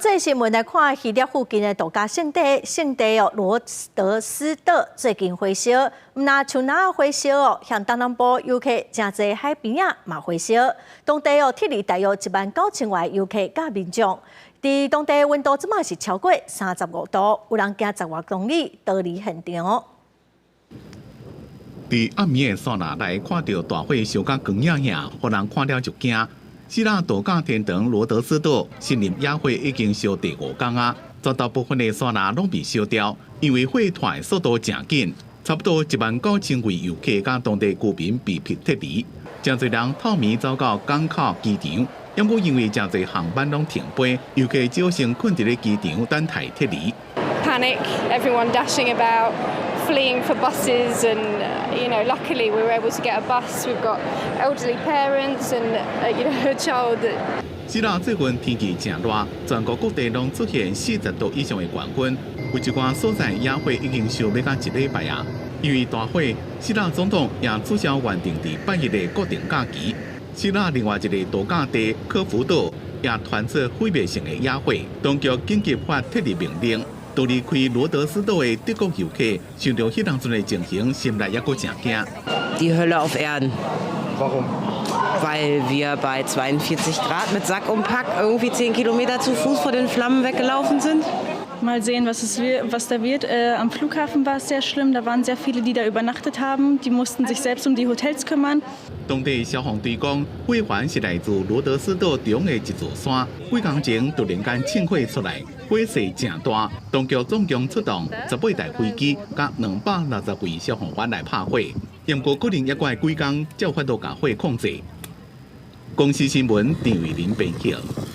這新聞來看，希臘附近的度假勝地聖地哦羅德斯島最近火燒，毋但像那火燒哦，向東南部遊客誠濟海邊仔嘛火燒，當地哦撤離大約19,000外遊客佮民眾，佇當地溫度這馬是超過35度，有人行10外公里逃離現場。佇暗暝的山林內看著大火燒甲光影影，予人看了就驚。希臘度假天堂羅德斯島森林野火已經燒第五工啊，絕大部分的山林攏被燒掉，因為火傳速度誠緊，差不多19,000位遊客佮當地居民被迫撤離，誠濟人透暝走到港口機場，毋過因為誠濟航班攏停飛，遊客只好先睏佇咧機場等待撤離。 Panic, everyone dashing about, fleeing for buses, and luckily we were able to get a bus. We've got elderly parents and a child that. 希臘最近天氣誠熱，全國各地攏出現40度以上的高溫，有一寡所在野火已經燒欲到一禮拜啊。因為大火，希臘總統也取消原定佇拜一的國定假期。希臘另外一个度假地科孚島也傳出毀滅性的野火，當局緊急發撤離命令。都離開羅德斯島的德國遊客，想著彼當陣的情形，心內猶閣誠驚。 Die Hölle auf Erden. Warum? Weil wir bei 42 Grad mit Sack und Pack irgendwie 10 Kilometer zu Fuß vor den Flammen weggelaufen sind. Mal sehen, was da wird. Am Flughafen war es sehr schlimm. Da waren sehr viele, die da übernachtet haben. Die mussten sich selbst um die Hotels kümmern. 當地消防隊講，火源是來自羅德斯島中的一座山，幾工前突然間衝火出來，火勢誠大。當局總共出動18台飛機，佮260位消防員來拍火。毋過可能猶閣愛幾工，才有法度共火控制。公視新聞陳慧琳編譯。